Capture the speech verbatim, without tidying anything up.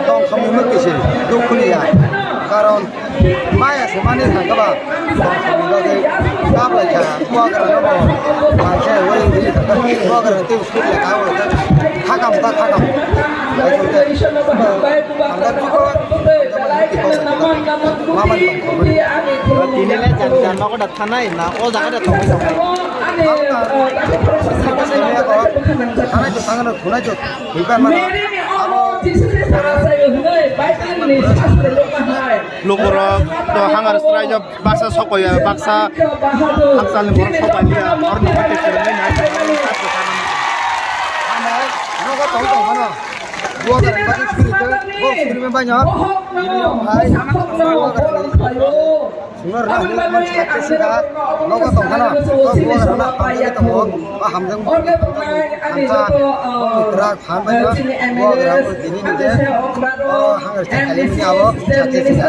Tongthokni mukti se dukhu liya. Karon maya se mani thangkhe ba tongthokni bagwi kaplaikha, bubagra no bo maikhe wai wngwi thangkha, bubagra tei sut lekha wngkha, khakam ta khakam. Hamda khuko, hamda khuko, mamani tongthokni. Tini le jan jan nogo da thanai na o jaga da tongwi tongwi. Thanai to thangano thunai to. Buiba mano, abo Lukurok to hangar sraijak baksa sokoya, baksa hakchalni borok sokoya, orni hati sirmai nai. Nogo tong tong mano. Bubagra ni bagwi suri tong, bo suri bai no. Ini om hai, bubagra ni. Sumar rani man sakhe sikha, nogo tongkhana, o bubagrana hamjagwi tongo, o hamjak hamsa, o mitrak phan bai no, bubagra bo tini nide, o hangar chakali ni abo sakhe sikha.